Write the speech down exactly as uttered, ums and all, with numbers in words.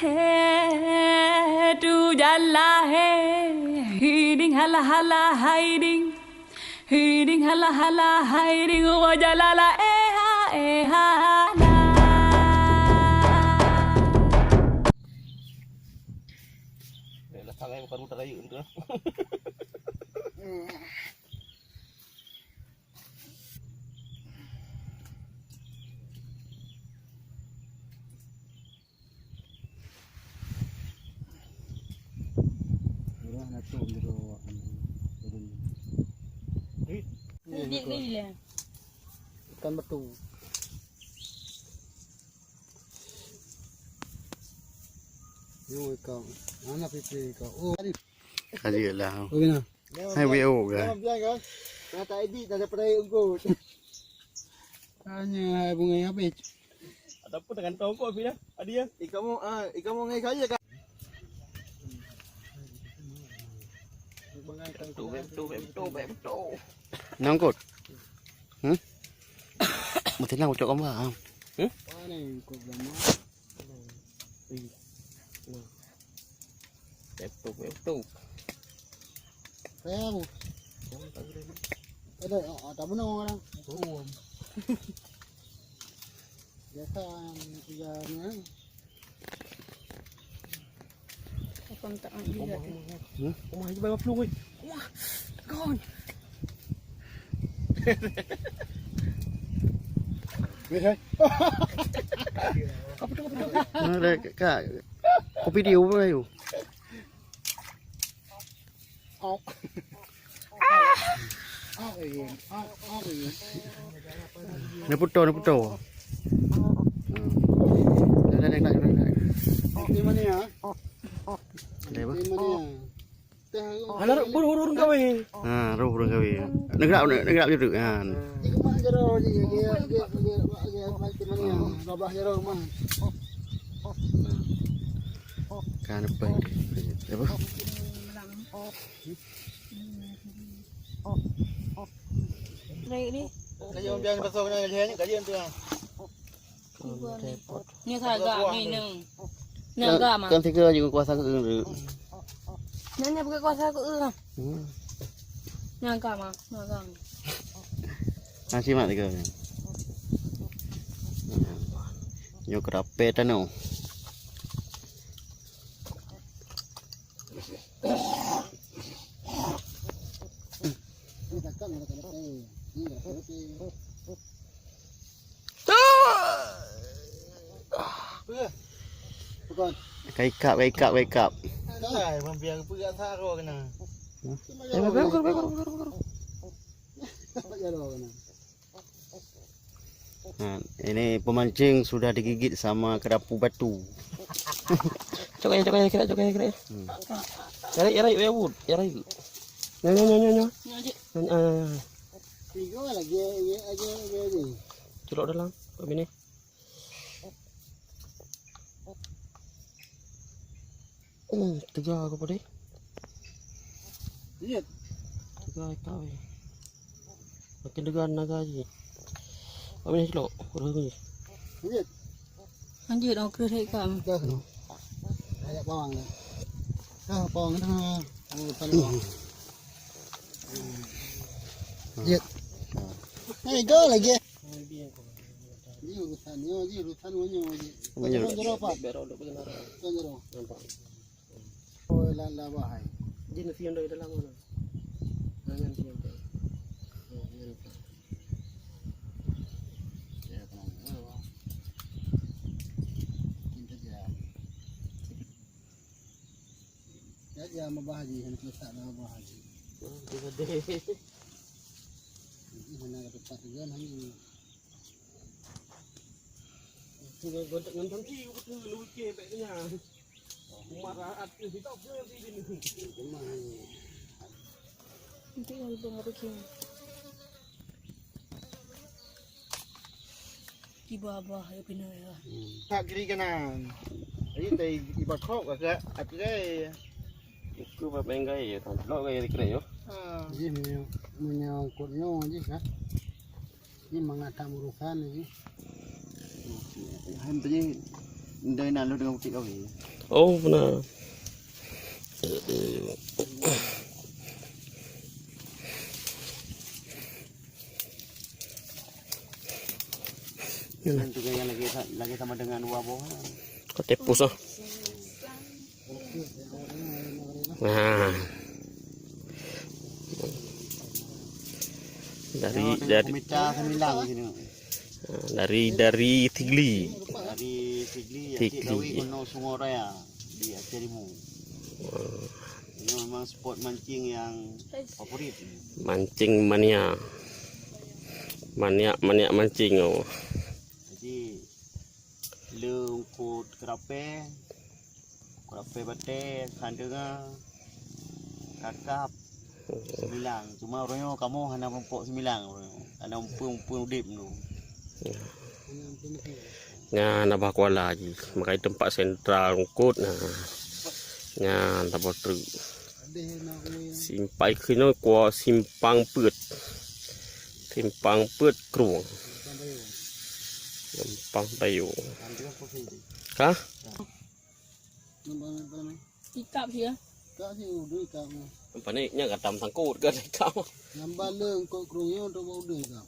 He tu jala he, hiding hala hala hiding, hiding hala hala hiding, wa jalala eh ha eh ha la. Eh, lah sangai bukan mutar ayu tu. Murah na tu biro. Ni, ni, ni, ni. Ikan batu. Yo, ikan. Mana pipi ikan? Oh, tadi. Kali lah. Oh, kena. Hai, W O ke? Jangan biar kan. Nah, tak edit, tak ada perai ungkut. Hanya hai bunga habis. Ataupun dengan tongkol pih dah. Ada ya? Ikan mau, ah, ikan mau ngai kaya kan? Betul, betul, betul, betul. Nangkut. Hmm? Mesti nang ucok kau mah. Hmm? Mana yang kau belum? Betul, betul. Sayang. Ada, ada menang orang. Biasa yang tiga ni. Apa tak nak juga tu? Hmm? Rumah je bayar peluru. Wah, kon. Weh, hai. Apa tu, apa tu? Mana dah, Kak? Kopi dia, apa kayu? Neuputo, neuputo. Hmm. Dah, dah, dah, dah, dah. Di mana ya? Ada apa? Di mana ya? Anak urung-urung kawin. Ha, urung-urung kawin. Neugrak, neugrak juruk. Ha. Babah jaro mah. Kan apa? Apa? Naik ni. Kaji biang pasal kena kaji ni, kaji tu lah. Ni saga ni neng. Naga mah. Kan tiga juga kuasa ke. Nanya bukan kuasa ke. Hmm. Naga mah, naga. Nasi mak tiga. Nyo kerape tano. Kaikap, kaikap, kaikap. Hai, mampiang peugat saro kena. Hmm? Eh, bukan, bukan, bukan, bukan, bukan. Nah, ini pemancing sudah digigit sama kerapu batu. Cok aja, cok aja, kira, cok aja, kira. Hmm. Cari, cari, ya, Bud, cari. Nyo, nyo, nyo, nyo, nyo. Nyo, nyo, nyo, nyo. Tiga lagi, ya, aja, aja, aja. Celok dalam, kau bini. Hmm, teuga ke apa deh? Iya. Teuga ikat weh. Makin teuga naga ji. Apa ni celok? Udah ni. Iya. Lanjut, oh, kena ikat. Dah. Banyak bawang dah. Dah, bawang dah. Oh, salah. Iya. Eh, go lagi. Ni urusan nyoe ji, urusan nyoe ji. Nyoe. Urusan jero, Pak. Urusan jero. Nampak. Oh, la, la bahai. Jin siang dari dalam mana? Jangan siang. Oh, jangan. Ya, tenang. Kita dia. Ya, ya, mabah haji, yang kita tak mabah haji. Oh, dia gede. Ini mana ada tempat juga, nah, ini. Tinggal gontak ngantam si, betul, lu ke, baik kenyang. Marah hati, kita punya si ini. Nanti yang itu ngaruh sini. Kiba bah ya kena ya. Hmm. Tak kiri kanan. Jadi, tadi iba kok agak, agak. Itu apa main gaya, tak telok gaya dikira yo. Ha. Jadi, menyangkut nyawa je, kan? Ini mangat tak urusan lagi. Hai, tadi Ndai na lôn deungon bukit kawé. Oh, beuna. Nyan juga yang lagi sa-, lagi sama dengan dua boh. Ka tepus ah. Nah. Dari, dari, dari Sigli. Dari Sigli, Sigli. Gawi keunoe Sungai Raya di Aceh Timu. Ini memang spot mancing yang favorit. Mancing mania. Maniak-maniak mancing, oh. Jadi, le eungkôt keurapèe, keurapèe batèe, khandeungan, kakap, seumilang. Cuma uroe nyoe kamoe hana meurumpok seumilang uroe nyoe. Hana umpung-umpung udép nyoe. Nyan abah kuala jih. Makai teumpat sentral eungkôt nah. Nyan tabah treuk. Simpai keunoe kua simpang peuet. Simpang peuet krueng. Simpang Bayong. Hah? Ikap sih ya. Ikap sih udah ikap. Panik nya kata sangkut kan ikap. Nambah le eungkôt krueng nyoe untuk bak udeh ikap.